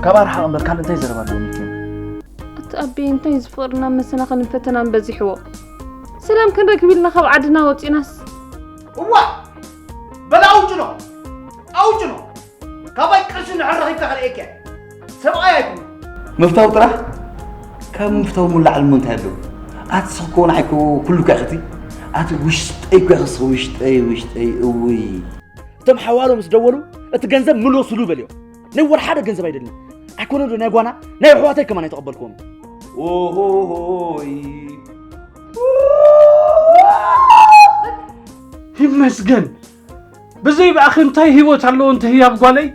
ካብ ኣርሓቕ እምበር ካልእ እንታይ ዘረባ ኣለዎ ሚኪ? እቲ ኣቤ እንታይ ዝፍቕርና መሰናኽልን ፈተናን በዚሕዎ። ሰላም ክንረክብ ኢልና ካብ ዓድና ወፂናስ። እዋ! በላ ኣውጭኖ! ኣውጭኖ! ካባይ ቅርሺ ንሕር ረኺብካ ከርእየካ እየ። ሰብኣይ ኣይኮንኩን። ምፍታው ጥራሕ? ካብ ምፍታው ሙላዕ እሞ እንታይ ኣለዎ? ኣቲ ስኽኮ ንዓይ እኮ ኩሉ እኮ ኢኽቲ። ኣቲ ውሽጠይ እኮ ኢኽስኽ፣ ውሽጠይ፣ ውሽጠይ፣ እውይ። እቶም ሓዋሎ ምስ ደወሉ፣ እቲ ገንዘብ ምለሱሉ በልዮ። ናይ ወላ ሓደ ገንዘብ ኣይደልን። ኣይኮነ ዶ ናይ ጓና፣ ናይ ኣሕዋተይ ከማን ኣይተቐበልክዎም። ኦሆሆይ። ይመስገን። ብዘይ ብኣኺ እንታይ ህይወት ኣለዎ እንተ ህያብ ጓለይ?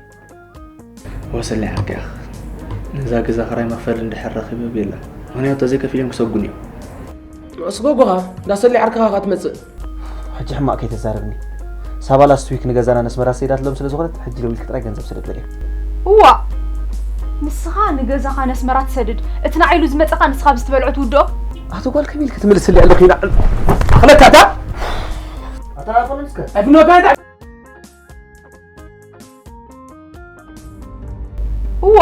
ወሰለይ ዓርኪ ኢኺ። ነዛ ገዛ ክራይ መኽፈሊ እንድሕር ረኺበ ቤላ። ምኽንያቱ ተዘይከፊሎም ክሰጉን እዮም። ስጎጎኻ፣ እንዳ ሰለይ ዓርክኻ ኢኻ ትመጽእ። ሕጂ ሕማቕ ከይተዛረብኒ። ሳባ ላስት ዊክ ንገዛና ነስመራ ሰይዳትሎም ስለ ዝኾነት፣ ሕጂ ደዊልኪ ጥራይ ገንዘብ ስደድ በልያ። እዋ! ንስኻ ንገዛኻ ነስመራ ትሰድድ፣ እቲ ንዓይሉ ዝመጸኻ ንስኻ ብዝትበልዖ ትውድኦ? ኣቶ ጓል ከመይ ኢልኪ ትምልስለይ ኣለኺ? ኢና-፣ ኣኽለካ እታ? ኣታ ኣፈሎም እስከ። ኣይፍኖካ እታ? እዋ!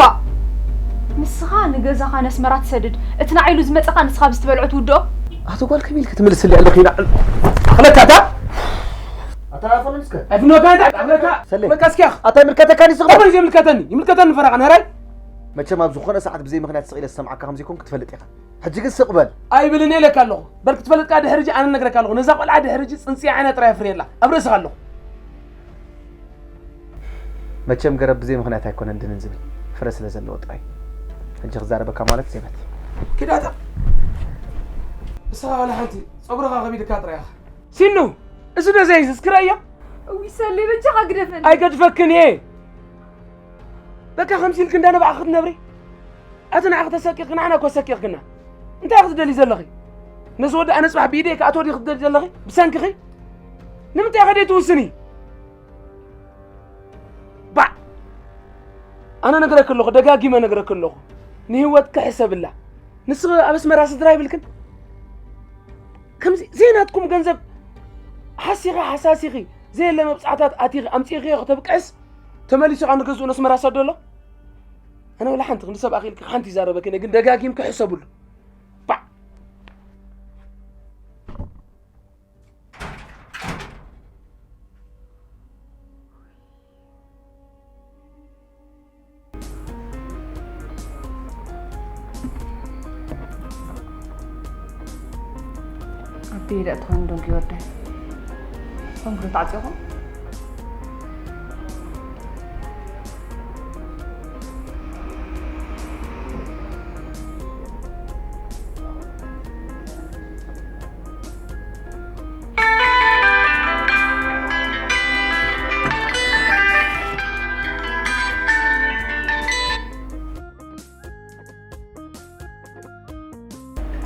ንስኻ ንገዛኻ ነስመራ ትሰድድ፣ እቲ ንዓይሉ ዝመጸኻ ንስኻ ብዝትበልዖ ትውድኦ? ኣቶ ጓል ከመይ ኢልኪ ትምልስለይ ኣለኺ? ኢና-፣ ኣኽለካ እታ? ኣታ ኣፈሎም እስከ። ኣይፍኖካ እታ? ኣኽለካ? ሰሌ። ኣኽለካ እስኪ ኣኽ-፣ ኣታ ይምልከተካ ድዩ ዝኽበር? ከመይ ዘይምልከተኒ? ይምልከተኒ ፈረቓ ነህራይ? መቸም ኣብ ዝኾነ ሰዓት ብዘይ ምኽንያት ስቕ ኢለ ዝሰምዓካ ከም ዘይኮንኩ ትፈልጥ ኢኻ። ሕጂ ግን ስቕ በል። ኣይብልን እየ ኢለካ ኣለኹ። በል ክትፈልጥ ከኣ ድሕሪ ሕጂ ኣነ እነግረካ ኣለኹ። ነዛ ቆልዓ ድሕሪ ሕጂ ጽንጽያ ዓይና ጥራይ ኣፍርየላ። ኣብ ርእስኻ ኣለኹ። መቸም ገረብ ብዘይ ምኽንያት ኣይኮነን ድንን ዝብል። ፍረ ስለ ዘለዎ ጥራይ። ሕጂ ክዛረበካ ማለት ዜበት። ኪዳታ። ንስኻ ዋላ ሓንቲ ጸጉርኻ ከቢድካ ጥራይ ኢኻ። ሲኑ፣ እዚ ዶ ዘይዝስ ክረእዮ? እዊ ሰሌ፣ በጃኻ ግደፈኒ። ኣይገድፈክን እየ። በቃ ከምዚ ኢልክ እንዳ ነባዕኺ ክትነብሪ? ኣቲ ንዓኺ ተሰቂቕኪ፣ ንዓና እኮ ኣሰቂቕክና። እንታይ ኢኺ ትደልዪ ዘለኺ? ነዚ ወዲ ኣነ ጽባሕ ብኢደይ ክኣትዎ ድዩ ክትደልዪ ዘለኺ? ብሰንክኺ? ንምንታይ ኢኺ ደይትውስኒ? ባዕ! ኣነ ነግረኪ ኣለኹ፣ ደጋጊመ ነግረኪ ኣለኹ። ንህይወትኪ ሕሰብላ። ንስኺ ኣብ ኣስመራ ስድራ ይብልክን? ከምዚ ዘይናትኩም ገንዘብ ሓሲኺ ሓሳሲኺ ዘየለ መብጻዕታት ኣቲኺ ኣምጺእኽዮ ከተብቅዕስ ተመሊሱ ኸኣ ንገዝኡ ነስመራ ሰዶ ኣሎ? ኣነ ወላ ሓንቲ ክንዲ ሰብ ኣኺልኪ ሓንቲ ይዛረበኪ እየ፣ ግን ደጋጊምኪ ሕሰብሉ። ባዕ! ኣቤ ደኣ ትኾን ዶ ጊወርዳይ? ኮንክሪት ዓጽዩኹም?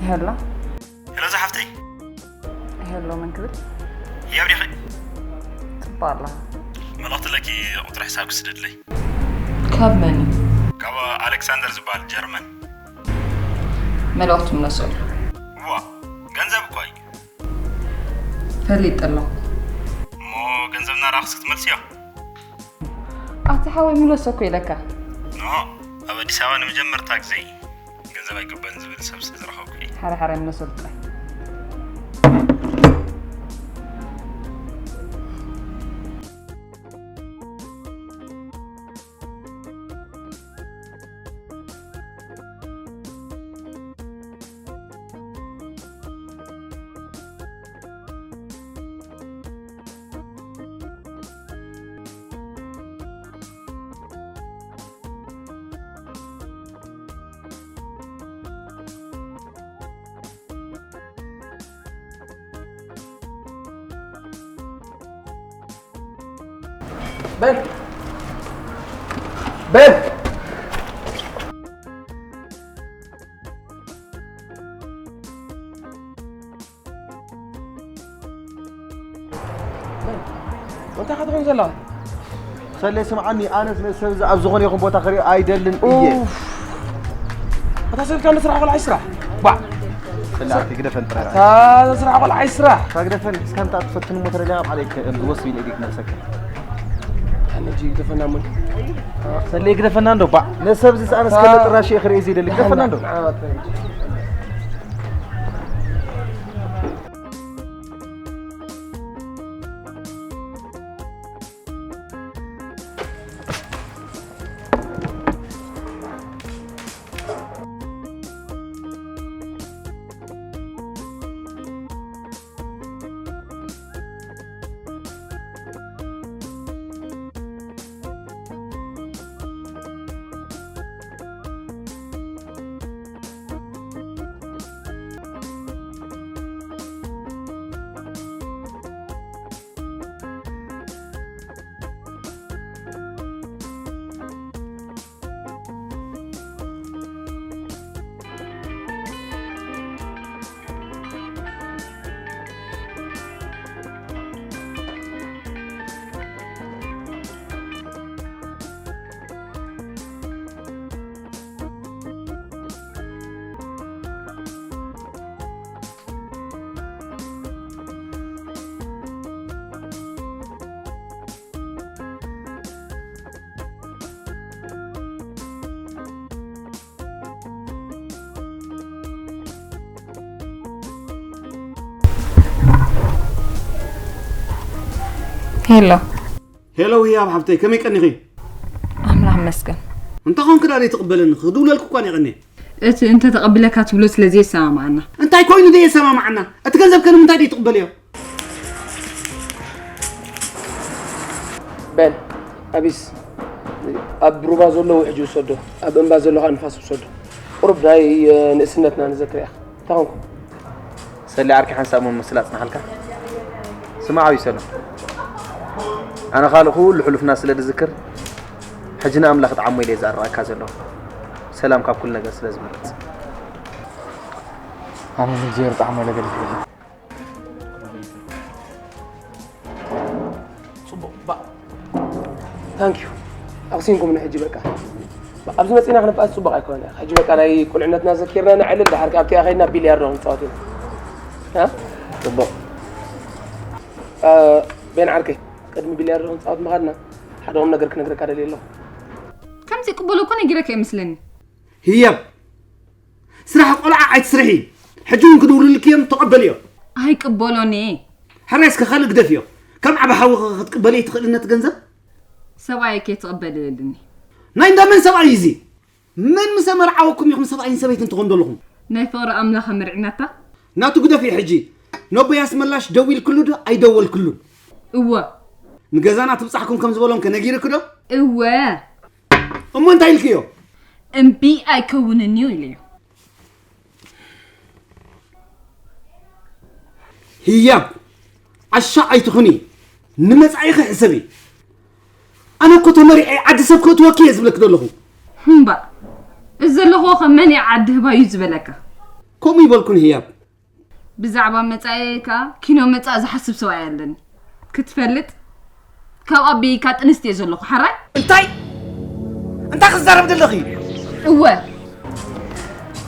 ሄሎ። ሄሎ፣ ዝሓፍተይ። ሄሎ፣ መን ክብል? ህያብ ዲኺ? ጽቡቕ ኣለኻ። መልእኽቲ ኣለኪ፣ ቁጽሪ ሕሳብ ክስደድለይ። ካብ መን እዩ? ካብ ኣሌክሳንደር ዝበሃል ጀርመን። መልእኽቲ ምለሰሉ። እዋ፣ ገንዘብ እኳ እዩ። ፈሊጠ ኣለኹ። እሞ ገንዘብ እናረኣኽስ ክትመልስዮ? ኣቲ ሓወይ ምለሶ እኮ ኢለካ። ኖ፣ ኣብ ኣዲስ ኣበባ ንመጀመርታ ግዜ ገንዘብ ኣይግበን ዝብል ሰብ ስለ ዝረኸብኩ እየ። ሓረ ሓረ ምለሶ ጥራይ። በል። በል። እንታይ ኢኻ ትኾን ዘለኻ? ሰሌ ስምዓኒ፣ ኣነስ ነዚ ሰብ እዚ ኣብ ዝኾነ ይኹን ቦታ ክሪኦ ኣይደልን እየ። ኡፍ። ኣታ ሰልካ ንስራሕ ቆልዓ ይስራሕ። ባዕ። ሰሌ ኣቲ ግደፈን ጥራይ። ኣታ ስራሕ ቆልዓ ይስራሕ። ኣታ ግደፈን፣ እስካ እንታይ ትፈትን እሞ ተረጋጋ፣ ባዕለይ ከ-፣ ዝወስድ ኢለ ኢደይ ክመልሰካ። ኣነ ግደፈና እሞ። ሰሌ ግደፈና እንዶ፣ ባ። ነሰብ ዝሰኣነ እስከ ጥራሽ ይኽሪ እዚ ይደሊ። ግደፈና እንዶ። ሄሎ። ሄሎ ህያብ ሓብተይ፣ ከመይ ቀኒኺ? ኣምላኽ ይመስገን። እንታይ ኾንኪ ደኣ ዘይትቕበለኒ? ክድውለልኩ እኳ ነይቐኒ። እቲ እንተ ተቐቢለካ ትብሎ ስለ ዘየሰማምዓና። እንታይ ኮይኑ ዘየሰማምዓና? እቲ ገንዘብ ከ ንምንታይ ዘይትቕበልዮ? በል፣ ኣቢስ፣ ኣብ ሩባ ዘሎ ውሕጅ ውሰዶ፣ ኣብ እምባ ዘሎ ኸኣ ንፋስ ውሰዶ። ቁሩብ ናይ፣ እ፣ ንእስነትና ንዘክር ኢኻ። እንታይ ኾንኩም? ሰሌ ዓርከይ ሓንሳእ እሞ ምስላ ኣጽንሓልካ። ስማዕ ዓብዩ ሰሎም። ኣነ ካልእ ኩሉ ሕሉፍና ስለ ዝዝክር፣ ሕጂ ንኣምላኽ ጥዓሞ ኢለ እየ ዝኣርኣካ ዘለኹ። ሰላም ካብ ኩሉ ነገር ስለ ዝበልጽ። ኣነ ንእግዚኣብሔር ጥዓሞ ኢለ ገሊፈ። ጽቡቕ፣ ባ-፣ ታንክ ዩ። ኣቕሲንኩምኒ ሕጂ በቃ። ባ-፣ ኣብዚ መጺና ክንበኣስ ጽቡቕ ኣይኮነ። ሕጂ በቃ ናይ ቁልዕነትና ዘኪርና ነዕልል፣ ድሓር ከኣ ኣብቲኣ ከይድና ቢልያርዶ ክንጻወት ኢና። እ? ጽቡቕ። እ፣ ቤን ዓርከይ፣ ቅድሚ ቢልያርዶ ክንጻወት ምኻድና፣ ሓደ ቁም ነገር ክነግረካ ደልየ ኣለኹ። ከምዚ ቅበሎ እኮ ነጊረካ ይመስለኒ። ህያብ፣ ስራሕ ቆልዓ ኣይትስርሒ። ሕጂ እውን ክድውሉልኪ እዮም፣ ተቐበልዮ። ኣይቅበሎን እየ። ሕራይ እስከ ካልእ ግደፍዮ። ከም ዓቢ ሓዊ ኸ ክትቅበልዮ ትኽእሊ ነቲ ገንዘብ? ሰብኣይ ከይትቕበል እልኒ። ናይ እንዳ መን ሰብኣይ እዩ እዚ? መን ምስ ኣመርዓወኩም ኢኹም ሰብኣይን ሰበይትን ትኾኑ ዘለኹም? ናይ ፍቕሪ ኣምላኽ ኣመርዒናታ። ናቱ ግደፍዮ ሕጂ። ነቦይ ኣስመላሽ ደዊልክሉ ዶ ኣይደወልክሉን? እወ። ንገዛና ትብጻሕኩም ከም ዝበሎም ከ ነጊርኪ ዶ? እወ። እሞ እንታይ ኢልክዮ? እምቢ ኣይከውንን እዩ ኢለዮ። ህያብ፣ ዓሻ ኣይትኹኒ፣ ንመጻኢኺ ሕሰቢ። ኣነ እኮ ተመሪዐ ዓዲ ሰብ ክእትወኪ እየ ዝብለኪ ዘለኹ። እምባ፣ እዚ ዘለኹዎ ከ መን እየ ዓዲ ህባዩ ዝበለካ? ከምኡ ይበልኩን ህያብ። ብዛዕባ መጻኢየይ ከኣ ኪኖ መጻኢ ዝሓስብ ሰብኣይ ኣለኒ። ክትፈልጥ፣ ካብ ኣቢካ ጥንስቲ እየ ዘለኹ፣ ሓራይ? እንታይ? እንታይ ክትዛረብ ዘለኺ? እወ።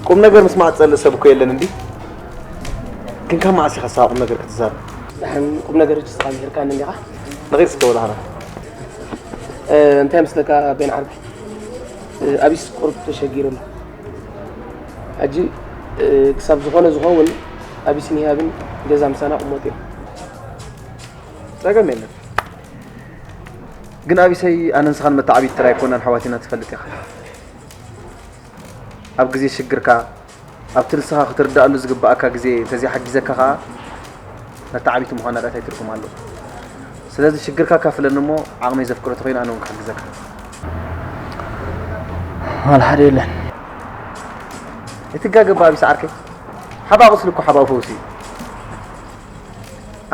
ቁም ነገር ምስማዕ ዝጸልእ ሰብ እኮ የለን እንዲ። ግን ካብ መዓስ ኢኻ ንስኻ ቁም ነገር ክትዛረብ? ደሓን ቁም ነገር ሕጂ ስኻ ምሂርካኒ እንዲኻ? ንኺድ እስከ ወላ ሓራ። እ፣ እንታይ መስለካ ቤን ዓርከይ? እ፣ ኣቢስ ቁሩብ ተሸጊሩ ኣሎ። ሕጂ፣ እ፣ ክሳብ ዝኾነ ዝኸውን ኣቢስን ህያብን ገዛ ምሳና ቅመጡ እዮም። ጸገም የለን። ግን ኣቢሰይ ኣነን ንስኻን መተዓቢቲ ጥራይ ኣይኮናን ኣሕዋት ኢና ትፈልጥ ኢኻ። ኣብ ግዜ ሽግርካ ኣብቲ ንስኻ ክትርድኣሉ ዝግብኣካ ግዜ እንተዘይሓጊዘካ ኸኣ፣ መተዓቢቲ ምዃና እንታይ ትርጉም ኣለዎ? ስለዚ ሽግርካ ኣካፍለኒ እሞ፣ ዓቕመይ ዘፍቅዶ ተኾይኑ ኣነ እውን ክሕግዘካ። ዋላ ሓደ የለን። ኣይትጋገ እባ ኣቢስ ዓርከይ። ሓባእ ቁስሊ እኮ ሓባእ ፈውሲ እዩ።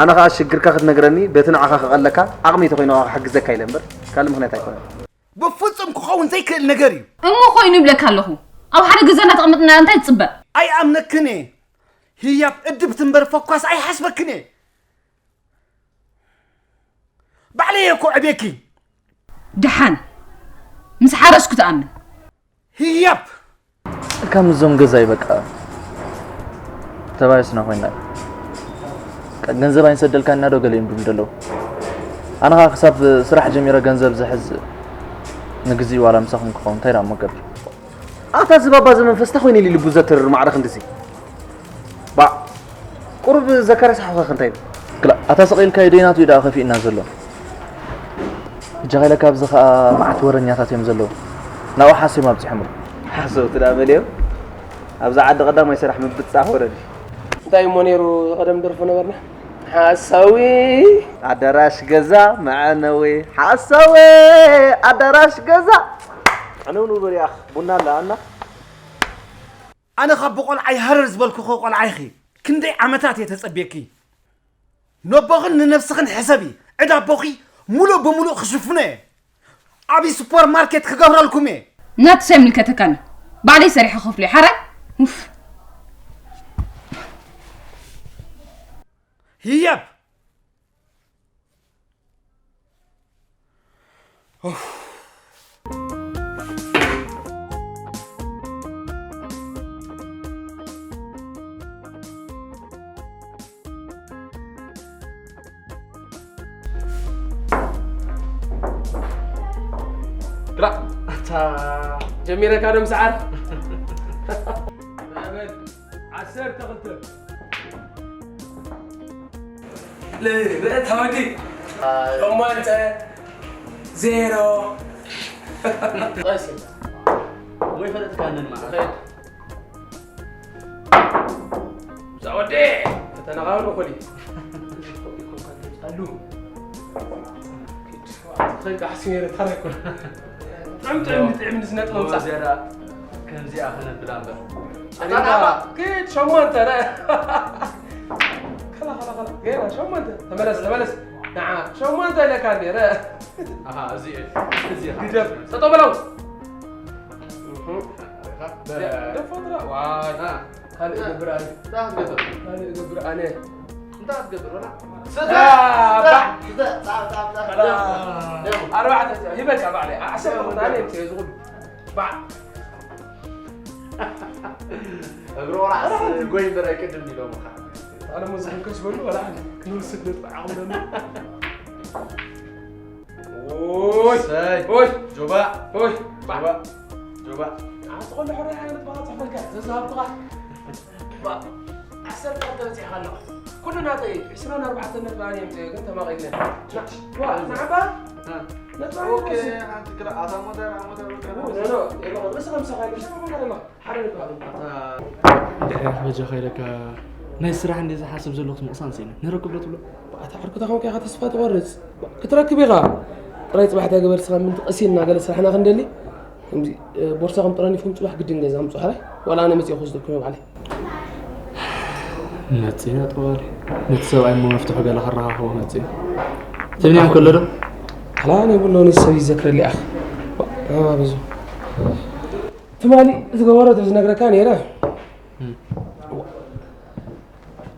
ኣነ ኸኣ ሽግርካ ክትነግረኒ፣ በቲ ንዓኻ ክቐለካ፣ ዓቕመይ ተኾይኑ ኸኣ ክሕግዘካ ኢለ እምበር፣ ካልእ ምኽንያት ኣይኮነን። ብፍጹም ክኸውን ዘይክእል ነገር እዩ። እሞ ኮይኑ ይብለካ ኣለኹ። ኣብ ሓደ ገዛና ተቐሚጥና እንታይ ትጽበ? ኣይኣምነክን እየ። ህያብ እድብቲ እምበር ፈኳስ ኣይሓስበክን እየ። ባዕለይ እየ እኮ ዕቤኪ። ደሓን ምስ ሓረስኩ ትኣምን። ህያብ! እልካ ምስዞም ገዛይ በቃ ተባዮስና ኮይና። በቃ ገንዘብ ኣይንሰደልካና ዶ ገለ እዮም ድብሉ ዘለዉ። ኣነ ኸኣ ክሳብ ስራሕ ጀሚረ ገንዘብ ዝሕዝ ንግዜኡ ዋላ ምሳኹም ክኸውን እንታይ ደኣ እሞ ገብር። ኣታ እዚ ባባ እዚ መንፈስ እንታይ ኮይኑ ኢሉ ልቡ ዘትርር ማዕረ ክንድዚ? ባዕ፣ ቁሩብ ዘካርያስ ሓውኻ ከ እንታይ ኢሉ? ክላ፣ ኣታ ስቕ ኢልካዮ ደይናቱ እዩ ደኣ ከፊእና ዘሎ። ብጃኻ ኢለ ካብዚ ኸኣ መዓት ወረኛታት እዮም ዘለዉ። ናብኡ ሓስዮም ኣብጺሖምሉ። ሓሰውቲ ደኣ መሊኦም። ኣብዛ ዓዲ ቀዳማይ ስራሕ ምብጻሕ ወረዲ። እንታይ እሞ ነይሩ ቀደም ደርፎ ነበርና? ሓሳዊ ኣዳራሽ ገዛ መዐነዊ፣ ሓሳዊ ኣዳራሽ ገዛ። ኣነ እውን ውብር ያኽ ቡና ኣላ ኣና። ኣነ ካብ ብቆልዓይ ሃረር ዝበልኩ ቆልዓ ኢኺ። ክንደይ ዓመታት እየ ተጸብየኪ። ነቦኽን ንነብስኽን ሕሰቢ። ዕዳ ኣቦኺ ሙሉእ ብሙሉእ ክሽፍኖ እየ። ዓብዪ ሱፐር ማርኬት ክገብረልኩም እየ። ናትስ ኣይምልከተካን እዩ። ባዕለይ ሰሪሐ ክኸፍሎ እየ። ሓራይ? ኡፍ። ህያብ! ኡፍ። ግራ፣ ኣታ ጀሚረካ ዶ ምስዓር? በል፣ ዓሰርተ ክልተ። ለ-፣ ለ-፣ ተወዲ። ሸሞንተ፣ ዜሮ። ቀስ ኢልካ። ወይ ፈለጥካንን ማለት። ብዛ ወዲ፣ ፈተና ኻውን እኹል እዩ። ኣሉ። ኸይድ፣ ሓሲብ ነይረ፣ ታራ ይኮን። ጥዕም፣ ጥዕም፣ ጥዕም፣ ዝነጥሎ ምጻእ። ዝያዳ ከምዚኣ ክነብላ እምበር። ኣታ፣ ኣታ፣ ኪድ፣ ሸሞንተ፣ ረ-፣ ከላ፣ ከላ፣ ከላ፣ ገና ሸሞንተ። ተመለስ፣ ተመለስ። ንዓ፣ ሸሞንተ ኢለካ እንዴ፣ ረ-፣ ኣሃ፣ እዚ፣ እዚ፣ ግደፍ። ጠጠው በለው። እህ። ያ፣ ደፎ ትራ-፣ ዋይ። አ። ካልእ እገብር ኣነ። እንታይ ክትገብር? ካልእ እገብር ኣነ። እንታይ ክትገብር ወላ? ስተ! ስተ! ባዕ! ስተ! ጻ-፣ ጻ-፣ ጻ-፣ ጻ-፣ ኣርባዕተ፣ ሂበካ ባዕለይ። ዓሰርተ ክልተ ኣነ የምጽእ ዝኹሉ። ባዕ! እግሪ ቆልዓስ ጎይ እምበር ኣይቅድም ኢሎምኻ። ኣነ እሞ ዝሕንከስ በሉ፣ ወላ ኣነ ክንወስድ ነጥቢ ዓቕሚ ደሎ። ኦይ! ሰይ! ኦይ! ጆባ! ኦይ! ባ! ጆባ! ጆባ! ኣቲ ኮሎ ሕራይ ዓይነት ባኻ ጽሕፈልካ፣ ዘዝሃብኩኻ። ባ! ዓሰርተ ክልተ በጺሕካ ኣለኻ። ኩሉ ናተይ እዩ። ዕስራን ኣርባዕተን ነጥቢ ኣነ የምጽእ፣ ግን ተማቒልኒ። ዋ፣ ንዓኻ? እ። ነጥቢ ኣነ ኦኬ፣ ይወስድ። ሓንቲ ግራ፣ ኣታ ሞተር፣ ኣታ ሞተር፣ ሞተር። ኡ፣ ኖ፣ ኖ፣ የብሉን። ርእስኻ ምሳኻ የብሉን። ሓደ ነጥቢ ኣነ። ኣታ ድሕሪ በጃኻ ኢለካ ናይ ስራሕ እንደ ዝሓስብ ዘለኹ ምቕሳን ስኢነ። ነረክብ ዶ ትብሎ? ኣታ ዓርኩ ተኾንካ ኢኻ ተስፋ ትቖርጽ። ክትረክብ ኢኻ። ጥራይ ጽባሕ እንታይ ገበር ስኻ ምን ትቐሲልና ገለ ስራሕና ክንደሊ። ከምዚ፣ እ፣ ቦርሳኹም ጠራኒፍኩም ጽባሕ ግድን ገዛ ምጹ ሓራይ። ዋላ ኣነ መጺኤ ክወስደኩም እየ ባዕለይ። መጺና ጠዋሪ። ነቲ ሰብኣይ እሞ መፍትሑ ገለ ከረኻኽቦ መጺና። ትብንያም ከሎ ዶ? ኣላ፣ እኔ ብሎ፣ እኔ ሰብ ይዘክረልይ ኣኽ። ዋ፣ ዋ፣ ብዙ። ትማሊ ዝገበሮ ተዝነግረካ ነይረ። እም። ዋ።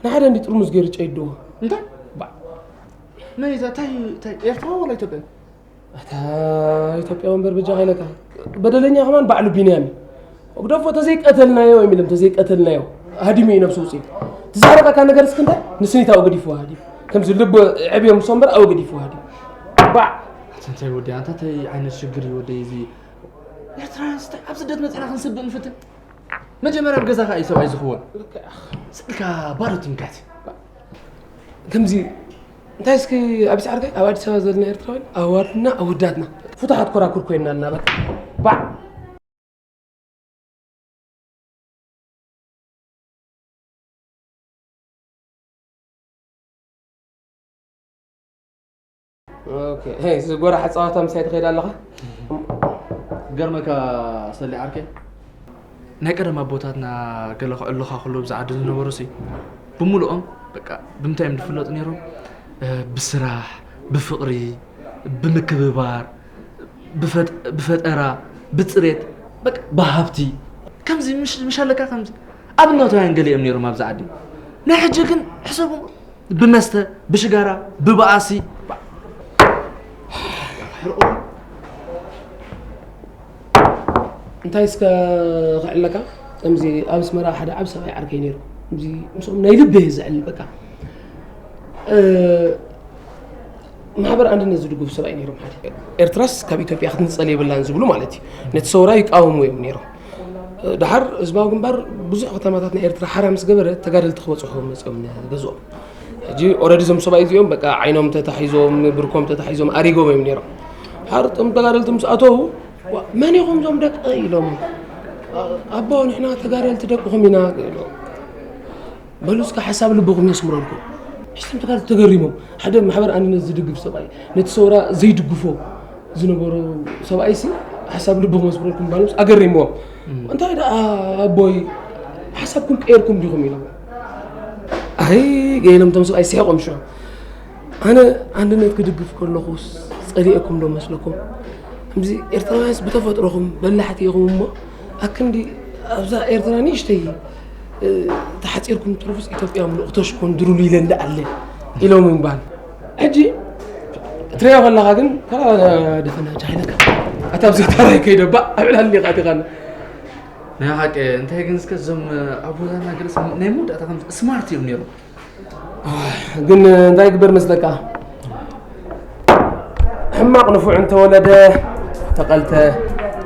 ንሓደ እንዲ ጥርሙዝ ገይሩ ጨይድዎ። እንታይ? ባ። መን እዩ እዛ? እንታይ፣ እንታይ፣ ኤርትራዊ ወላ ኢትዮጵያዊ? ኣታ ኢትዮጵያዊ እምበር በጃኻ ኢለካ። በደለኛ ከማን ባዕሉ ቢንያም እዩ። ግደፎ፣ ተዘይቀተልናዮ እዮም ኢሎም፣ ተዘይቀተልናዮ። ሃዲሙ እዩ ነብሱ ውፅኢት። ትዛረቀካ ነገር እስኪ እንታይ? ንስኒት ኣብኡ ገዲፍዎ ሃዲሙ። ከምዚ ልቡ ዕብዮም ሰው እምበር ኣብኡ ገዲፍዎ ሃዲሙ። ባዕ! ኣታ እንታይ ወዲ፣ ኣንታ እንታይ ዓይነት ሽግር እዩ ወደይ እዚ? ኤርትራውያን ስታይ ኣብ ስደት መፂና ክንስብእ ንፍትን? መጀመርያ ኣብ ገዛኻ እዩ ሰብኣይ ዝኽወን። ልክዕ። ስእልካ ባዶ ትምክሕቲ። ከምዚ እንታይ እስኪ ኣብ ይስዓርከይ ኣብ ኣዲስ ኣበባ ዘለና ኤርትራውያን ኣዋልድና ኣወዳትና ፍቱሓት ኮራኩር ኮይንና ኣለና በቃ። ባዕ። ኦኬ፣ ሄይ፣ እዚ ጎራሓ ጸዋታ ምሳይ ትኸይድ ኣለኻ? ገርመካ ሰሊ ዓርከይ፣ ናይ ቀደም ኣቦታትና ገለ ክዕሉኻ ከለዉ ኣብዚ ዓዲ ዝነበሩሲ ብምልኦም በቃ ብምንታይ እዮም ዝፍለጡ ነይሮም? እ፣ ብስራሕ፣ ብፍቕሪ፣ ብምክብባር፣ ብፈጥ-፣ ብፈጠራ፣ ብጽሬት፣ በቃ ብሃብቲ። ከምዚ ምሽ-፣ ምሽ ኣለካ ከምዚ ኣብነታውያን ገሊኦም ነይሮም ኣብዚ ዓዲ። ናይ ሕጂ ግን ሕሰቡ ብመስተ፣ ብሽጋራ፣ ብባእሲ። እንታይ እስከ ክዕለካ? ከምዚ ኣብ ኣስመራ ሓደ ዓቢ ሰብኣይ ዓርከይ ነይሩ። ከምዚ ምስኦም ናይ ልቢ እየ ዝዕል በቃ። እ፣ ማሕበር ኣንድነት ዝድግፉ ሰብኣይ ነይሮም። ሓደ ኤርትራስ ካብ ኢትዮጵያ ክትንጸል የብላን ዝብሉ ማለት እዩ። ነቲ ሰውራ ይቃወሙ እዮም ነይሮም። ድሓር ህዝባዊ ግንባር ብዙሕ ከተማታት ናይ ኤርትራ ሓራ ምስ ገበረ፣ ተጋደልቲ ክበጽሑ መጽኦም ገዝኦም። ሕጂ ኦረዲ እዞም ሰብኣይ እዚኦም በቃ ዓይኖም ተታሒዞም፣ ብርኮም ተታሒዞም ኣሪጎም እዮም ነይሮም። ድሓር እቶም ተጋደልቲ ምስ ኣተዉ፣ "ዋ፣ መን ኢኹም እዞም ደቂ?" ኢሎም። "ኣቦ፣ ንሕና ተጋደልቲ ደቅኹም ኢና" ኢሎም። "በሉ እስከ ሓሳብ ልብኹም የስምረልኩም።" ሕስቶም ተጋደልቲ ተገሪሞም። ሓደ ማሕበር ኣንድነት ዝድግፍ ሰብኣይ፣ ነቲ ሰውራ ዘይድግፎ ዝነበሩ ሰብኣይ ሲ ሓሳብ ልብኹም የስምረልኩም ባሎምስ ኣገሪምዎም። "እንታይ ደኣ ኣቦይ፣ ሓሳብኩም ቀይርኩም ዲኹም?" ኢሎም። ኣይ ገይሎም እቶም ሰብኣይ ስሒቖም ሽዑ። ኣነ ኣንድነት ክድግፍ ከለኹስ ጸሊኤኩም ዶ መስለኩም? ከምዚ ኤርትራውያንስ ብተፈጥሮኹም በላሕቲ ኢኹም እሞ ኣክንዲ ኣብዛ ኤርትራ ንእሽተይ፣ እ፣ ተሓጺርኩም ትርፉስ ኢትዮጵያ ምሉእ ክተሽኮን ድሩሉ ኢለ እንዳ ኣለ ኢሎም ይምባል። ሕጂ ትሪኦ ከለኻ ግን ከላ ደፈና ጃሂለካ። ኣታ ኣብዚ ታራይ ከይደባ ኣብ ዕላል ሊቓ ዲኻና። ናይ ሓቂ እንታይ ግን እስከ እዞም ኣቦታትና ገለስ ናይ መወዳእታ ከም ስማርት እዮም ነይሮም። ኣህ፣ ግን እንታይ ግበር መስለካ? ሕማቕ ንፉዕ እንተወለደ ተቐልተ፣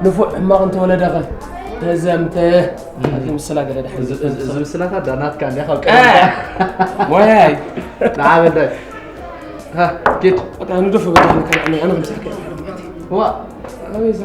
ንፉዕ ሕማቕ እንተወለደ ኸ ተዘምተ። ኣቲ ምስላ ገለ ድሓን እዚ፣ እዚ፣ እዚ ምስላታት ዳ ናትካ እንዲያ ካብ እ፣ ቀደምካ። ሞያይ። ንዓ በል ዳይ። ሃ፣ ኪድ። ኣታ ንደፉ በቃ፣ ኣነ፣ ኣነ፣ ኣነ ከምሳካ እየ። ዋ። ኣበይ እዛ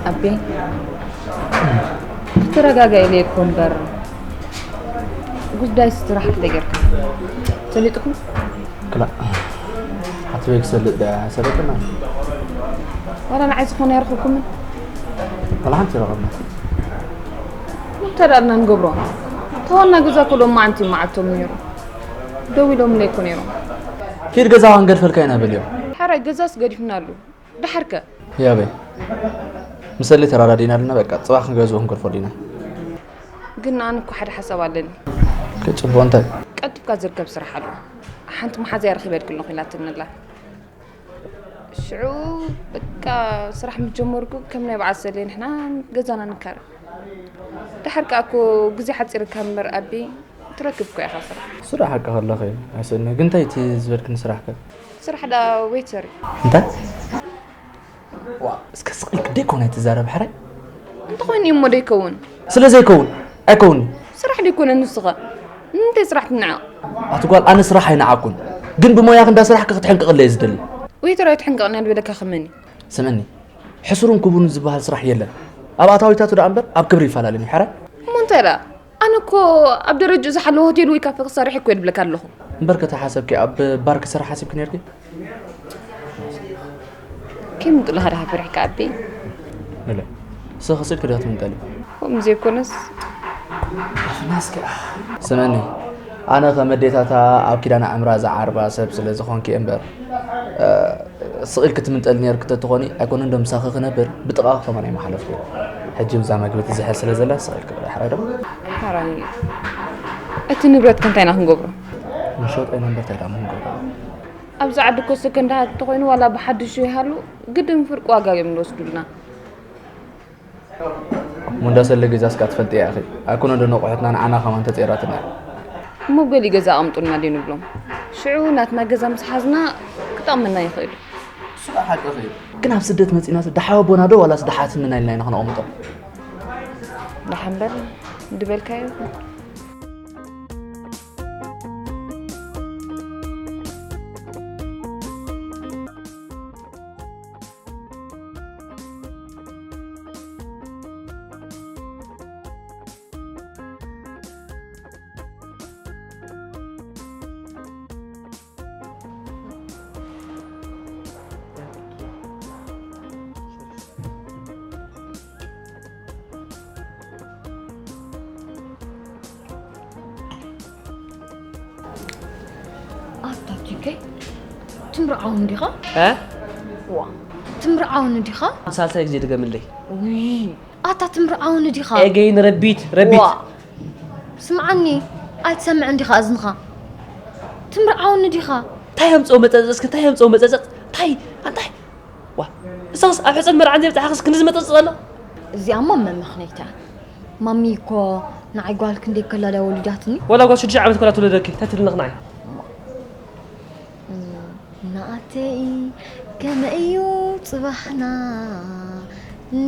ኣቤ፣ ክትረጋጋእ ኢለ እኮ እምበር፣ ጉዳይ ስራሕ ክደገርካ ሰሊጥኩም? ክላእ፣ ሓትበይ ክሰልጥ ዳ ሰለጥና? ዋላ ንዓይ ዝኾነ ኣይረኸብኩምን? ዋላ ሓንቲ ረኸብና። እንታይ ደኣ ንገብሮ? ተዋና ገዛ እኮ ሎማዓንቲ መዓልቶም ነይሩ። ደዊሎምለይ እኮ ነይሮም። ኪድ ገዛ ክንገድፈልካ ኢና በልዮም። ሓራይ ገዛስ ገዲፍና ኣሉ። ደሓርከ? ያበይ። ምሰሊ ተራዳዲና ኣለና፣ በቃ፣ ጽባሕ ክንገዝኡ ክንገድፎ ዲና። ግን ኣነ እኮ ሓደ ሓሳብ ኣለኒ። ከይ ጽቡቕ እንታይ? ቀልጢፍካ ዝርከብ ስራሕ ኣሎ። ሓንቲ መሓዛይ ረኺበ ድክልኹ ኢላትኒ ኣላ። ሽዑ በቃ ስራሕ ምስ ጀመርኩ ከም ናይ በዓል ሰሌ ንሕና ገዛና ንካረ። ደሓር ከኣ እኮ ግዜ ሓጺርካ እምበር ኣቢ ትረክብ እኮ ኢኻ ስራሕ። ስራሕ ሓቂ ከለኺ ኣይስእነ። ግን እንታይ እቲ ዝበልክኒ ስራሕ ከ? ስራሕ ደኣ ዌይተር እዩ። እንታይ? ዋ፣ እስከ ስቕ ኢልክ ደይኮነ ትዛረብ ሕራይ? እንተኾይኑ እዩ እሞ ደይከውን። ስለ ዘይከውን ኣይከውን። ስራሕ ደይኮነ ንስኸ ንምንታይ ስራሕ ትንዕቕ? ኣቲ ጓል፣ ኣነ ስራሕ ኣይነዓቅኩን። ግን ብሞያኺ እንዳ ስራሕኪ ክትሕንቅቕለይ እየ ዝደሊ። ዌይተር ኣይትሕንቅቕን እያ ዝበለካ ከመን እዩ? ስምዕኒ፣ ሕሱርን ክቡርን ዝበሃል ስራሕ የለን። ኣብ ኣታዊታቱ ደኣ እምበር ኣብ ክብሪ ይፈላለን እዩ ሕራይ። እሞ እንታይ ደኣ? ኣነ እኮ ኣብ ደረጃኡ ዝሓለወ ሆቴል ወይ ካፈ ክሰርሕ እኮ እየ ዝብለካ ኣለኹ። እምበር ከተሓሰብኪ ኣብ ባር ክሰርሕ ሓሲብኪ ነይርኪ? ከይምንጥልኻ ድኻ ፈሪሕካ ኣቤ? ንለ፣ ስኺ ስልኪ ዶ ትምንጠሊ? ከምኡ ዘይኮነስ። ኣፍናስኪ፣ ኣህ። ስምዕኒ፣ ኣነ ከም ኣዴታታ ኣብ ኪዳነ ዕምራ ዝዓርባ ሰብ ስለ ዝኾንኪ እምበር፣ እ፣ ስቕ ኢልኪ ትምንጠሊ ነይርኪ ተትኾኒ፣ ኣይኮነን ዶ ምሳኺ ክነብር፣ ብጥቓኺ ከማን ኣይምሓለፍኩ። ሕጂ ብዛ መግቢ ትዝሕል ስለ ዘላ፣ ስቕ ኢልኪ ብላ፣ ሕራይ ዶ? ሕራይ። እቲ ንብረትከ እንታይ ኢና ክንገብሮ? ንሸጦ ኢና እምበር፣ እንታይ ደኣ ክንገብሮ? ኣብዚ ዓዲ እኮ ሰከንድ ሃንድ እንተኾይኑ ዋላ ብሓድሹ ይሃሉ ግድን ፍርቂ ዋጋ እዮም ዝወስዱልና። ሙንዳ ሰለ ገዛ እስካ ትፈልጥያ ኢኺ። ኣኮነ ዶ ነቑሑትና ንዓና ከማን ተጸይራትና። እሞ ገሊ ገዛ ኣቕምጡልና ድዩ ንብሎም? ሽዑ ናትና ገዛ ምስ ሓዝና ክጠቕመና ይኽእል እዩ። እሱ ከዓ ሓቅኺ እዩ። ግን ኣብ ስደት መጺእናስ ደሓ ኣቦና ዶ ዋላስ ደሓ ስንና ኢልና ኢና ክነቐምጦም? ደሓ እምበር ድበልካዮ ይኹን። ኣታ ቲከይ ትምርዓውን ዲኻ? እ? ዋ ትምርዓውን ዲኻ? ሳልሳይ ግዜ ድገምለይ። ውይ ኣታ ትምርዓውን ዲኻ? ኤገይን ረቢት ረቢት። ዋ ስምዓኒ ኣይትሰምዕን ዲኻ እዝንኻ? ትምርዓውን ዲኻ? እንታይ ኣምፅኦ መፀፀፅ እስኪ እንታይ ኣምፅኦ መፀፀፅ እንታይ እንታይ ዋ እሳስ ኣብ ሕፅን መርዓን ዘይብፅሓኽስ ክንዲ ዝመፀፅፅ ኣሎ። እዚኣ እሞ መመኽነይታ ማሚ እኮ ንዓይ ጓል ክንደይ ከላ ድያ ወሊዳትኒ። ወላ ጓል ሽዱሽተ ዓመት ኮላ ትውለደኪ እንታይ ትብልኒ ንዓይ። ናተይ ከመይ እዩ ጽባሕና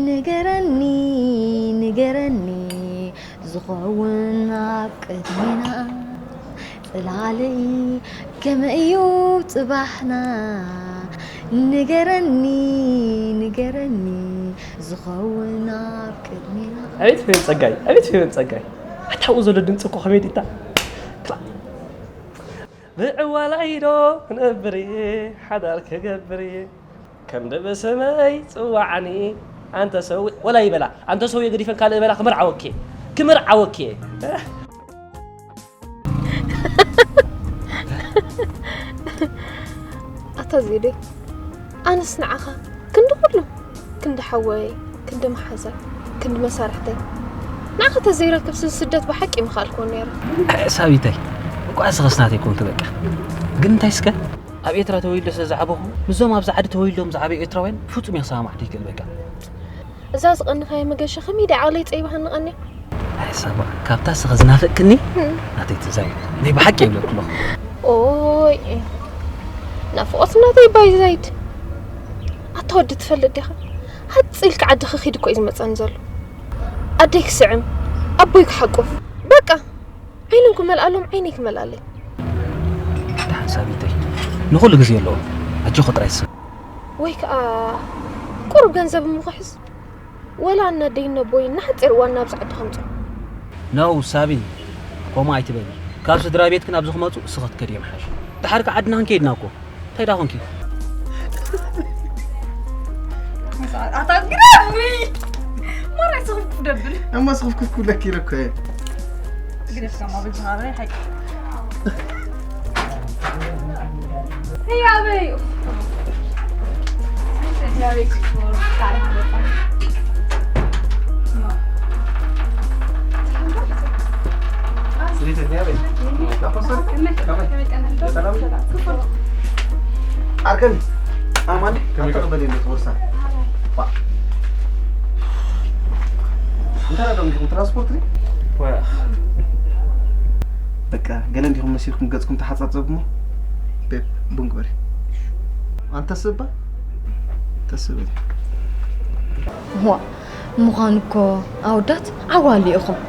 ንገረኒ ንገረኒ ዝኸውን ኣብ ቅድሜና ጽላለይ ከመይ እዩ ጽባሕና ንገረኒ ንገረኒ ዝኸውን ኣብ ቅድሜና። ኣቤት ፌቨን ጸጋይ ኣቤት ፌቨን ጸጋይ ኣታው ዘሎ ድምፂ እኮ ከመይ ዲታ ክላ ብዕዋላይዶ ክነብር እየ ሓዳር ክገብር እየ ከም ደበሰመይ ጽዋዓኒ ኣንተ ሰው ወላ ይበላ ኣንተ ሰው የገዲፈን ካልእ በላ ክምርዓወኪ ክምርዓወኪ ኣታ ዜደይ ኣነስ ንዓኻ ክንዲ ኩሉ ክንዲ ሓወይ ክንዲ መሓዛይ ክንዲ መሳርሕተይ ንዓኻ ተዘይረክብ ስስደት ብሓቂ ምኻልክዎ ነይረ። ሳቢተይ እንቋዕ ስኸስ ናተይ ኮንኪ በቃ ግን እንታይ እስከ ኣብ ኤርትራ ተወሊደ ስለ ዝዓበኹ ምስዞም ኣብዚ ዓዲ ተወሊዶም ዝዓበዩ ኤርትራውያን ፍጹም እየ ክሰማማዕ ዘይክእል በቃ እዛ ዝቐንኻዮ መገሻ ከመይ ደኣ ዓቕለይ ጸይባ ሃንቐኒ። ኣይ ሳባ ካብታ ስኸ ዝናፈቅክኒ ናተይ ትዛይ ናይ ብሓቂ ይብለኩ ኣለኹ። ኦይ ናፍቖት ናተይ ባይ ዛይድ ኣታ ወዲ ትፈልጥ ዲኻ? ሃጽ ኢልካ ዓድኺ ኺድ እኮ እዩ ዝመጸኒ ዘሎ። ኣደይ ክስዕም ኣቦይ ክሓቁፍ በቃ ዓይኖም ክመልኣሎም ዓይነይ ክመልኣለይ። ደሓን ሳቢተይ ንኹሉ ግዜ ኣለዎ ኣጆኺ ጥራይ ስም። ወይ ከኣ ቁሩብ ገንዘብ እሞ ክሕዝ ወላ እናደይ እነቦይ እናሓፂር እዋን ናብዚ ዓዲ ከምፅኡ። ነው ሳቢ ከምኡ ኣይትበሊ ካብ ስድራ ቤትክን ኣብዚ ክመፁ እስኺ ክትከዲ ምሓሽ። ደሓር ከዓ ዓድና ክንከይድና እኮ እንታይ ዳ ኮንኪ? ኣታ ግራዊ ማራ ስኽፍክፍ ደብል እሞ ስኽፍክፍ ክብለኪ ኢለ እኮ እየ። ግደፍካ ማብል ዝሃበ ሓቂ ህያበይ ኣርከን ኣማን ኣተቀበል የለት ወርሳ እንታይ ረዶም ዲኹም ትራንስፖርት ሪ በቃ ገለ እንዲኹም መሲልኩም ገጽኩም ተሓጻጸብሞ ቤብ ቡን ግበሪ ኣንተ ስባ ተስበል ዋ ምዃኑ እኮ ኣወዳት ዓዋሉ ኢኹም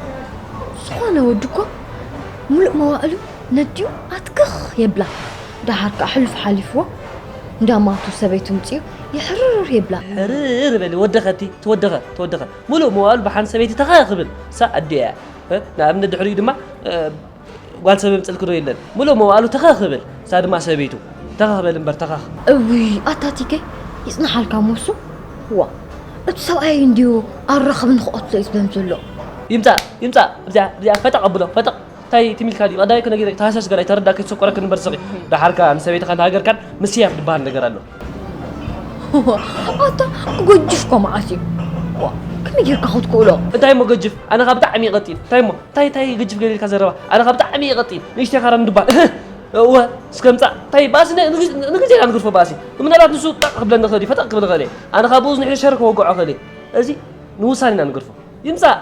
ዝኾነ ወዲ እኮ ሙሉእ መዋእሉ ነዲኡ ኣትክኽ የብላ ደሓር ከዓ ሕሉፍ ሓሊፍዎ እንዳማቱ ሰበይቱ ምፅኡ ይሕርር የብላ ሕርር በሊ ወደኸ እቲ ትወደኸ ተወደኸ ሙሉእ መዋእሉ ብሓንቲ ሰበይቲ ተኸ ክብል እሳ ኣዲኣ እያ ንኣብነት ድሕሪኡ ድማ ጓል ሰብ የምፅልኪ ዶ የለን? ምሉእ መዋእሉ ተኸኽ ይብል፣ እሳ ድማ ሰበይቱ። ተኸኽ በል እምበር ተኸኽ። እውይ ኣታ ቲከይ ይፅናሓልካ ሞሱ። ዋእ እቱ ሰብኣየይ እንድዩ ኣራኽቢ ንኽቐትሎ እዩ ዝብለን ዘሎ። ይምፃእ ይምፃእ እዚኣ እዚኣ ፈጠቕ ኣብሎ ፈጠቕ። እንታይ ትም ኢልካ ድዩ ቀዳማይ እኮ ነጊረ ተሃሰስ ገላ ኣይተረዳእካ ኣይተሰቆረክን እምበር ስኺ። ደሓር ከኣ ንሰበይትኻን ንሃገርካን ምስያፍ ዝበሃል ነገር ኣሎ። ኣታ ክጎጅፍ እኮ መዓስ እዩ። ዋእ ከመይ ጌርካ ክትክእሎ? እንታይ እሞ ገጅፍ ኣነ ኸኣ ብጣዕሚ እየ ቀጢን እንታይ እሞ። እንታይ እንታይ ግጅፍ ገለ ኢልካ ዘረባ ኣነ ኸኣ ብጣዕሚ እየ ቀጢን ንእሽተይ ካራ ንድባል እህ እወ እስከ ምጻእ እንታይ ባእሲ ንግዜ ኢና ንግርፎ ባእሲ ምናልባት ንሱ ጠቕ ክብለኒ ኽእል እዩ ፈጠቕ ክብል ኽእል እየ ኣነ ኸኣ ብእዝኑ ሒዘ ሸር ከወግዖ ኽእል እየ እዚ ንውሳኔ ኢና ንግርፎ ይምጻእ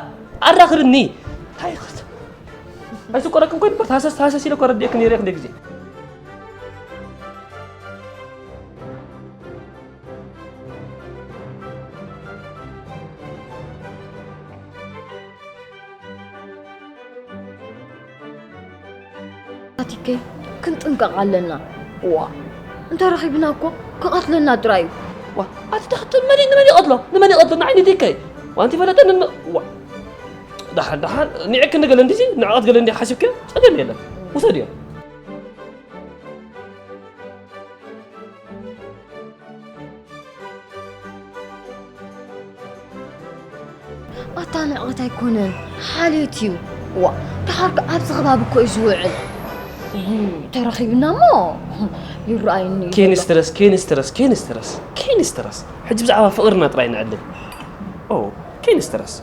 ኣራኽብኒ። እንታይ ይኸት? ኣይዝቆረክን ኮይኑ እምበር ታህሳስ፣ ታህሳስ ኢለ እኮ ረዲኤክ ነይረ ክንደይ ግዜ። ኣቲከይ፣ ክንጥንቀቕ ኣለና። ዋ፣ እንተረኺብና እኮ ክቐትለና ጥራይ እዩ። ዋ፣ ኣቲ ተኽትል መን፣ ንመን ይቐትሎ? ንመን ይቐትሎ? ንዓይ ንቲከይ። ዋንቲ ፈለጠ ንን-፣ ዋ። ደሓን፣ ደሓን፣ ንዕክ ንገለ እንዲዚ፣ ንዕቐት ገለ እንዲ ሓሲብክዮ? ጸገም የለን። ውሰድዮ። ኣታ ንዕቐት ኣይኮነን፣ ሓልዮት እዩ። ዋ፣ ደሓር ከ ኣብዚ ከባቢ እኮ እዩ ዝውዕል። እም፣ ተረኺብና እሞ ይረኣየኒ እዩ ዘሎ። ኬንስትረስ፣ ኬንስትረስ፣ ኬንስትረስ፣ ኬንስትረስ። ሕጂ ብዛዕባ ፍቕርና ጥራይ ንዕልል። ኦ፣ ኬንስትረስ።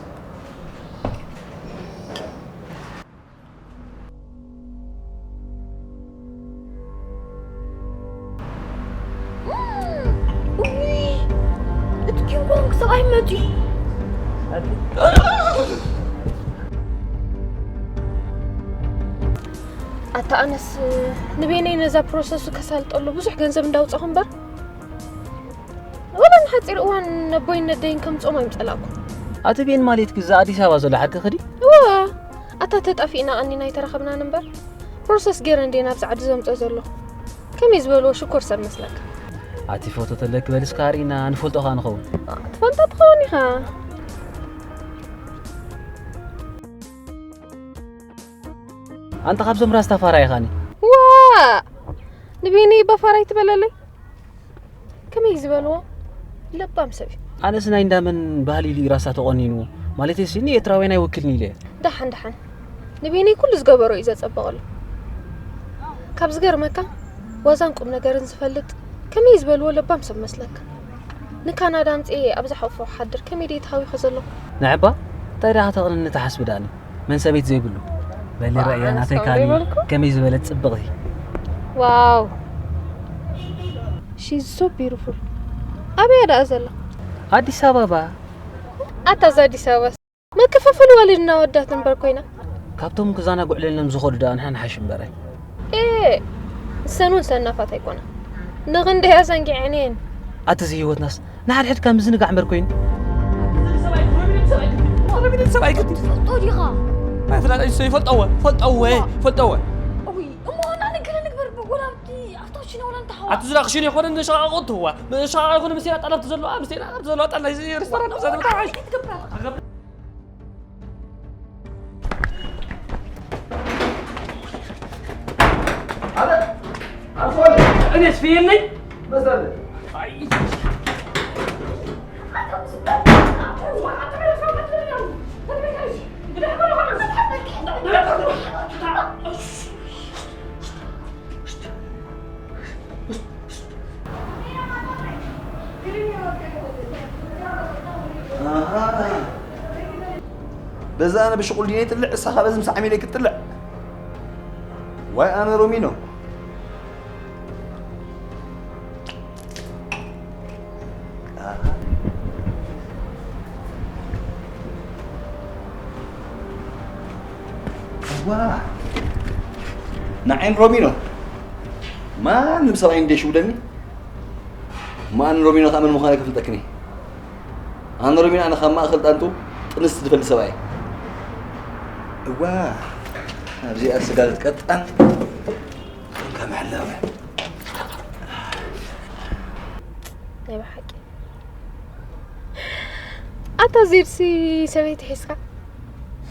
እውይ፣ እቲ ኪንግ ኮንግ ሰብኣይ መፂኡ። ኣታ ኣነስ ንቤነይ ነዛ ፕሮሰሱ ከሳልጠሉ ብዙሕ ገንዘብ እንዳውፃኹ እምበር፣ ወላ ንሓፂር እዋን ነቦይን ነደይን ከምፅኦም ኣይምፀላእኩ። ኣቲ ቤን ማለት ግዛ ኣዲስ ኣበባ ዘሎ ሓቂ ክዲ? እዋ፣ ኣታ ተጣፊእና ቀኒና ኣይተራኸብናን እምበር፣ ፕሮሰስ ገይረ እንዴ ናብዚ ዓዲ ዘምፅኦ ዘለኹ። ከመይ ዝበልዎ ሽኮር ሰብ መስለካ? ኣቲ ፎቶ ተለኪ በል እስከ ኣርኢና፣ ንፈልጦ ኸኣ ንኸውን። ትፈልጦ ትኸውን ኢኻ። ኣንታ ካብዞም ራስታ ፋራ ኢኻኒ። ዋ! ንቤኒ እባ ፋራ ኣይትበለለይ። ከመይ ዝበልዎ ለባም ሰብ እዩ። ኣነስ ናይ እንዳመን ባህሊ ኢሉ እዩ ራስታ ተቖኒንዎ። ማለተይሲ ንኤርትራውያን ኣይወክልን ኢለ እየ። ደሓን ደሓን። ንቤኒ ኩሉ ዝገበሮ እዩ ዘጸበቐሉ። ካብ ዝገርመካ ዋዛን ቁም ነገርን ዝፈልጥ ከመይ ዝበልዎ ለባም ሰብ መስለካ። ንካናዳ ኣምጽኤ ኣብ ዝሓቑፎ ክሓድር ከመይ ድየ ተሃዊኸ ዘለኹ። ንዕባ እንታይ ደኣ ከተቕንኒ ትሓስቢ ደኣኒ? መን ሰበይቲ ዘይብሉ? በሊ ዋ፣ ረእያ ኣነስ ናተይ ከምኡ ካኒ ዘይበልኩ። ከመይ ዝበለት ጽብቕቲ። ዋው። She's so beautiful። ኣበይ ደኣ ዘላ? ኣዲስ ኣበባ። ኣታ እዛ ኣዲስ ኣበባ መከፋፈሊ ዋልድና ወዳት እምበር ኮይና። ካብቶም ክዛናግዑ ኢሎም ዝኸዱ ደኣ ንሕና ንሓይሽ እምበረ። ኤ፣ ንሰን እውን ሰናፋት ኣይኮና። ንኽንደይ ኣዘንጊዐን እየን። ኣቲ እዚ ህይወትናስ ንሓድሕድካ ምዝንጋዕ እምበር ኮይኑ። ሰብኣይ ግዲ። ትፈልጦ ዲኻ? ኣይፍላጥ፣ ይፈልጠወ፣ ፈልጠወ፣ ፈልጠወ። እውይ፣ እሞ እና ንግረ ንግበር ወላ ኣብቲ ኣብታ ሽነ ወላ እንተሓዋ። ኣቲ ዝራ ክሽነ ይኾነ ንሸቓቕ እትህዋ። ሸቓቕ ይኾነ ምስቴና ጣል ኣብቲ ዘለዋ፣ ምስቴና ኣብቲ ዘለዋ ጣል ናይዚ ሬስቶራንት ዘንብታ ሓይሽ። እኔስ ፍየል ነኝ። ኣሃ። በዛ ኣነ ብሽቁል ዲነ ይጥልዕ፣ እሳ ካብ በዚ ምስ ዓሚለ ክትጥልዕ። ዋይ ኣነ ሮሚኖ። ኣሃ። ዋ። ንዓይን ሮሚኖ። ማንም ሰብኣይ እንደ ሽውደኒ። ማን ሮሚኖ ከኣ መን ምዃነ ከፍልጠክኒ። ኣነ ሮሚኖ ኣነ ካብ ማእከል ጣንጡ ጥንስቲ ዝፈልጥ ሰብኣይ። እዋ። ኣብዚኣ ስጋ ዝትቀጣን። ከመሐለወ። ናይ ብሓቂ። ኣታ ዜድሲ ሰበይቲ ሒዝካ?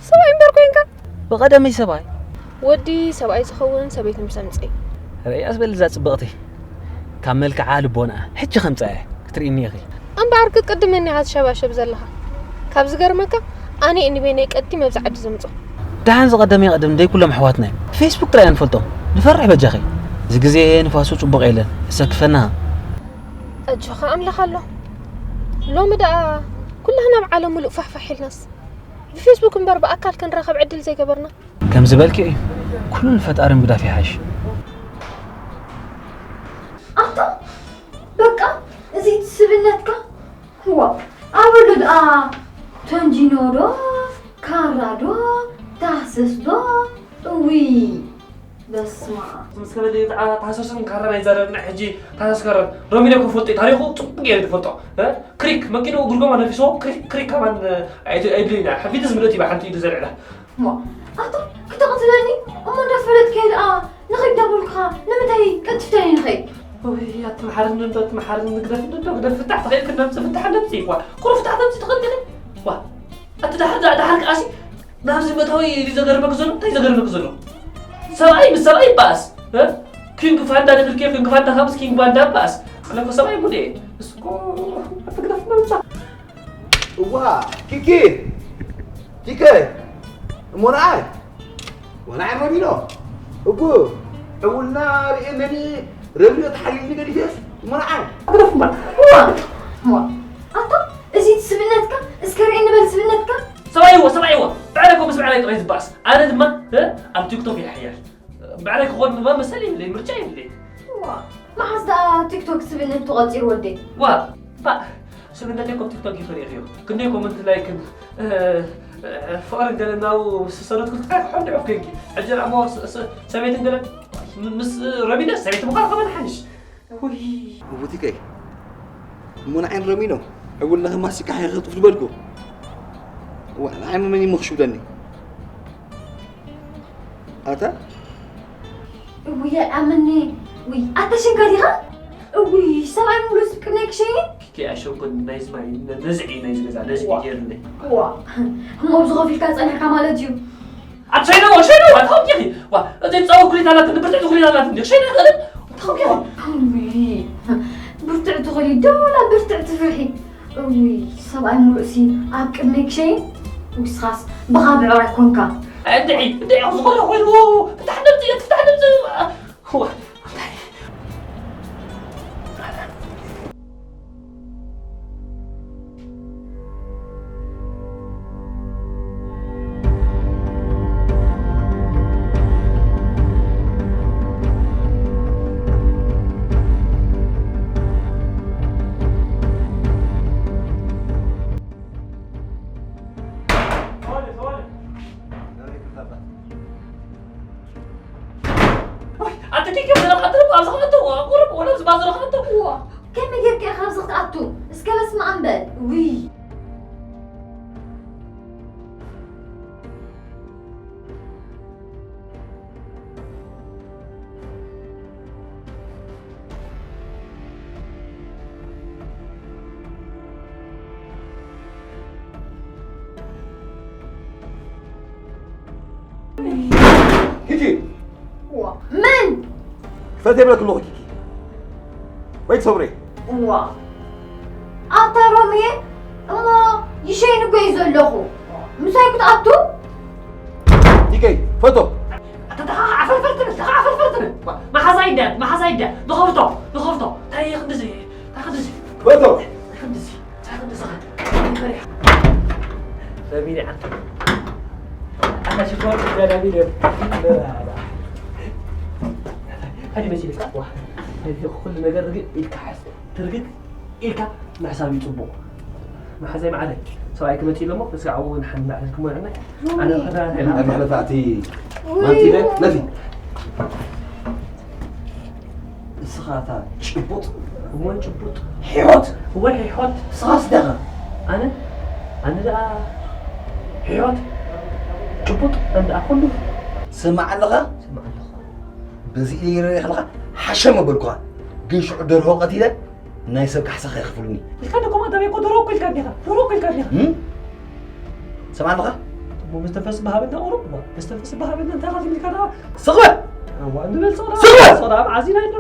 ሰብኣይ እምበር ኮንካ? ብቐደመይ ሰብኣይ። ወዲ ሰብኣይ ዝኸውን ሰበይቲ ምስ ኣምጽእ። ርእያስ በል እዛ ጽብቕቲ። ካብ መልክዓ ልቦናኣ። ሕጂ ከምጽኣ እየ። ክትርእይኒ ኢኺ። እምበኣር ክትቅድመኒ ኢኻ ትሸባሸብ ዘለኻ። ካብ ዝገርመካ፣ ኣነ እየ ንበይነይ ቀዲመ ኣብዚ ዓዲ ዘምጽኦ። ደሓን ዝቐደመ ይቐድም፣ ደይ ኩሎም ኣሕዋትና እዮም። ብፌስቡክ ጥራይ ኢና ንፈልጦም። ንፈርሕ በጃኺ። እዚ ግዜ ንፋሱ ጽቡቕ የለን። እሰክፈና። ኣጆኻ ኣምላኽ ኣሎ። ሎሚ ደኣ ኩላህና ኣብ ዓለም ሙሉእ ፋሕፋሕ ኢልናስ። ብፌስቡክ እምበር ብኣካል ክንራኸብ ዕድል ዘይገበርና። ከም ዝበልኪ እዩ። ኩሉ ንፈጣሪ ምግዳፍ ይሓይሽ። ኣታ በቃ እዚ ስብነትካ። ዋ ኣበሉ ደኣ ተንጂኖ ዶ? ካራ ዶ? ታህስስ ዶ? እውይ፣ በስመ ኣብ። ምስ ከበደ ብዓ-፣ ታህሳስን ካራን ኣይዛረብና። ሕጂ ታህሳስ ካራን ሮሚኖ እኮ ፈልጦ እዩ። ታሪኹ ጽቡቕ ገይረ ዝፈልጦ። እ? ክሪክ መኪንኡ ጉልጎማ ነፊስዎ፣ ክሪክ፣ ክሪክ ከማን፣ እ፣ ኣይት-፣ ኣይድልዩና። ሓፊት ዝምልእት እዩ ብሓንቲ ኢዱ ዘልዕላ። እሞ፣ ኣታ ክተቕትለኒ? እሞ እንዳፈለጥካዮ ደኣ ንኸይድ እንዳበልኩኻ ንምንታይ ቀልጢፍካኒ ንኸይድ? ወይ፣ ኣትምሓርኒ እንዶ፣ ኣትምሓርኒ፣ ግደፍኒ እንዶ፣ ግደፍ። ፍታሕ ተኸኢልኪ ነምፂ፣ ፍታሕ ነምፂ። ዋ፣ ቁሩብ ፍታሕ ነምፂ ትኽእሊ ዲኺ? ዋ፣ ኣቲ ደሓር፣ ደሓር ከኣሲ ናብዚ መእተዊ እዩ ዘገርመክ ዘሎ። እንታይ ዘገርመክ ዘሎ? ሰብኣይ ምስ ሰብኣይ ይበኣስ። እ? ኪንግ ፋንዳ ንብልኪ፣ ኪንግ ፋንዳ ከምስ ኪንግ ፋንዳ ይበኣስ። ኣነ እኮ ሰብኣይ ሙድ እየ። ንሱ እኮ ኣትግደፍ ነምፃ። እዋ፣ ኪኪ፣ ኪከ፣ እሞ ንዓይ፣ ወንዓይ ረሚኖ፣ እጉ፣ ዕውልና ርእየለኒ፣ ረሚኖ ተሓሊልኒ ገዲፈስ፣ እሞ ንዓይ። ግደፍ እምበር። እዋ፣ እዋ፣ ኣታ፣ እዚ እቲ ስብእነትካ፣ እስከ ርእየኒ በል ስብእነትካ። ሰብኣይዎ፣ ሰብኣይዎ፣ ብዕረይ እኮ ምስ ብዕረይ ጥራይ ዝበኣስ። ኣነ ድማ፣ እ፣ ኣብ ቲክቶክ እየ ሓያል። ብዕረይ ክኾን ድማ መሰል የብለይ፣ ምርጫ የብለይ። እዋ፣ መዓስ ደኣ ቲክቶክ ስብእነት ተቖጺሩ ወደይ? ዋ፣ ባ፣ ስብእነተይ እኮ ቲክቶክ እዩ ተሪኽዮ። ክንደይ ኮመንት ላይክን፣ እ፣ እ፣ ፍቕርን ገለ እናው ምስ ሰደድኩ እንታይ ክኾን ድዑፍ ኮንኪ። ሕጂ ደኣ እሞ ስ-፣ ስ-፣ ሰበይትን ገለ ም-፣ ምስ ረሚነስ ሰበይቲ ምዃን ከማን ሓይሽ። ውይ። እውቲከይ፣ እሞ ንዓይን ረሚኖ፣ ዕውልነኺ ማሲካ ሕኽጥፍ ዝበልኩ። ዋ፣ ንዓይ መን እዩ ምኽሹ ብለኒ? ኣታ? እውይ፣ ኣይኣምኒ። ውይ፣ ኣታ ሸንካ ዲኻ? እውይ፣ ሰብኣይ ሙሉእ ስብ ቅድመይ ክሸይን? ኪኪ፣ ኣይሸንኩን፣ ናይዚ ማይ፣ ነ-፣ ነዝዒ ናይዚ ገዛ፣ ነዝዒ ዋ። ገይሩለይ። ዋ፣ እሞ ኣብዚ ኮፍ ኢልካ ጸኒሕካ ማለት እዩ። ኣትሸይነዎ፣ ሸይነዎ፣ እንታይ ዲኺ? ዋ፣ እቲ ጸወር ኩሊት ኣላትኒ፣ ብርትዕቲ ኩሊት ኣላትኒ፣ ሸይነ ይኽእል? እንታይ ዲኺ? እውይ፣ ብርትዕቲ ኩሊት፣ ዶ ወላ ብርትዕቲ ፍርሒ? እውይ፣ ሰብኣይ ሙሉእሲ ኣብ ቅድመይ ክሸይን? ውስኻስ ብኻ ብዕራይ ኮንካ። እንድዒ፣ እንድዒ፣ ኣብ ዝኾነ ኮይኑ፣ ፍታሕ ድምፂ፣ ፍታሕ ድምፂ። ዋ፣ እንታይ? ኣንተ ኬክ ዘለኻቶ ኣብዚ ኸኣቶ ቁሩብ ወላ ኣብዚ ባዞ ኸኣቶ። እዋ፣ ከመይ ጌርካ ኢኻ ኣብዚ ክትኣቱ? እስከ በስመ ኣብ በል። ውይ። ኪኪ! ዋ፣ መን? ክፈት የብለክ ኣለኹ ኪኪ። ወይ ትሰብሬ። ዋ። ኣታ ሮሚየ፣ እሞ ይሸይን እኮ እዩ ዘለኹ። ምሳይ ክትኣቱ? ቲከይ፣ ፈቶ። ኣታ ተኻ ዓፈርፈር ትብል፣ ተኻ ዓፈርፈር ትብል። ዋ፣ መሓዛይ እንዳ፣ መሓዛይ እንዳ። ንኸፍቶ፣ ንኸፍቶ። እንታይ እዩ ክንድዚ? እንታይ ክንድዚ? ፈቶ። እንታይ ክንድዚ? እንታይ ክንድዚ? እንታይ ፈሪሓ? ረቢኒ ዓንተ። ኣታ ሽኮር ጋዳሚ ነው። ካዲ መሲልካ? ዋ፣ እዚ ኩሉ ነገር ግን ኢልካ ሓዝ። ትርግግ ኢልካ ምሕሳብ እዩ ጽቡቕ። መሓዛይ መዓረይ፣ ሰብኣይ ክመጽእ ኢሎሞ፣ እስኪ ኣብኡ ንሓን እናዕለልክሞ ንዕናይ። ኣነ ኸዳ እንታይ ናይ መሕለፋ እቲ ውይ። ማንቲ ኢለ፣ ነዚ። እስኻ እታ ጭቡጥ። እወ ጭቡጥ። ሒሖት። እወ ሒሖት። እስኻስ ደኻ? ኣነ? ኣነ ደኣ ሒሖት። ጭቡጥ። ኣነ ደኣ ኩሉ። ስማዕ ኣለኻ? ስማዕ ኣለኹ። በዚ ኢለ ይረኣይ ከለኻ ሓሸም ኣበልኩኻ። ግን ሽዑ ደርሆ ቀቲለ ናይ ሰብ ካሕሳ ከይኸፍሉኒ። ኢልካ ደኮ ማዳበይ እኮ ደርሆ እኮ ኢልካ እንዲኻ። ደርሆ እኮ ኢልካ እንዲኻ። እም? ሰምዓ ኣለኻ? እሞ መስተንፈሲ ብሃበና ቁሩብ፣ እሞ መስተንፈሲ ብሃበና እንታይ ኢኻ ትብል ኢልካ ደኣ? ስቕ በል! እዋ፣ እንበል ሶዳ፣ ስቕ በል! ሶዳ ኣብ ዓዚና ኢና።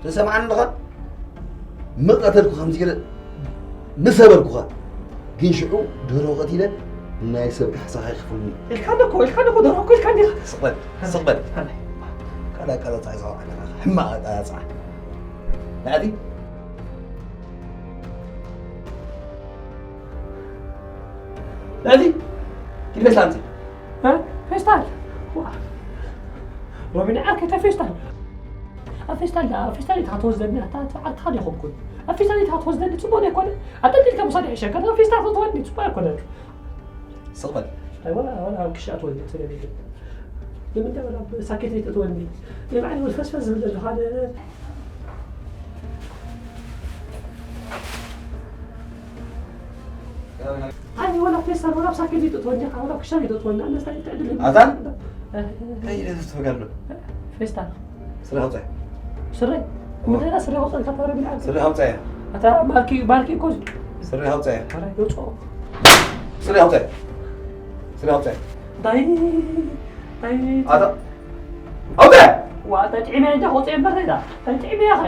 ትሰምዓኒ ኣለኻ? ምቐተልኩ ከምዚ ኢለ ምስ ኣበልኩኻ፣ ግን ሽዑ ደርሆ ቀቲለ ናይ ሰብ ካሕሳ ከይከፍሉኒ። ኢልካ ኣለኮ፣ ኢልካ ኣለኮ፣ ደርሆ እኮ ኢልካ እንዲኻ። ስቕ በል፣ ስቕ በል። ኣነ። ካልእ ኣቀጻጽዓ ይዛወር ኣለኻ። ሕማቕ ኣቀጻጽዓ። ናዕዲ። ናዕዲ። ኪድ ቤት ኣምጺ። እ? ፌስታል። ዋ። ሮቢና ዓርከይ፣ እንታይ ፌስታል? ኣብ ፌስታል ደኣ፣ ኣብ ፌስታል ኢኻ ትወስደኒ፣ ኣታ ተባዕልካ ዶ ይኾንኩን? ኣብ ፌስታል ኢኻ ትወስደኒ፣ ጽቡቕ ዶ ኣይኮነ? ኣንጠልጢልካ ምውሳድ ይሕሸካ፣ ኣብ ፌስታል ክትወስደኒ ጽቡቕ ኣይኮነን። ስቕ በል። ኣይ፣ ወላ፣ ወላ ኣብ ክሻ ትወስደኒ፣ ስለ ዘይብል። ንምንታይ ወላ ኣብ ሳኬት ዘይትእትወኒ? ንባዕሊ ወልፈስፈስ ዝብል ዘለኻ፣ ኣነ ኣይ፣ ወላ ፌስታል፣ ወላ ኣብ ሳኬት ዘይትእትወኒ፣ ወላ ኣብ ክሻ ዘይትእትወኒ፣ ኣነስ እንታይ ትዕድል? ኣታ? እንታይ ኢለ ተስተፈጋሎ? ፌስታል። ስረ ኣውፅእ። ስረ? ምንድን ስረ ኣውፅእ ኢልካ ተረብና? ስረ ኣውፅእ። ኣታ ማልኪ፣ ማልኪ እኮ ስረ ኣውፅእ። ኧረ፣ ይውፅኦ። ስረ ኣውፅእ። ስረ ኣውፅእ። እንታይ? እንታይ? ኣታ ኣውፅእ! ዋ፣ እንታይ ጥዒመ እንጃ፣ ከውፅእ እምበር፣ እንታይ ዳ? እንታይ ጥዒመ እያ ኸ?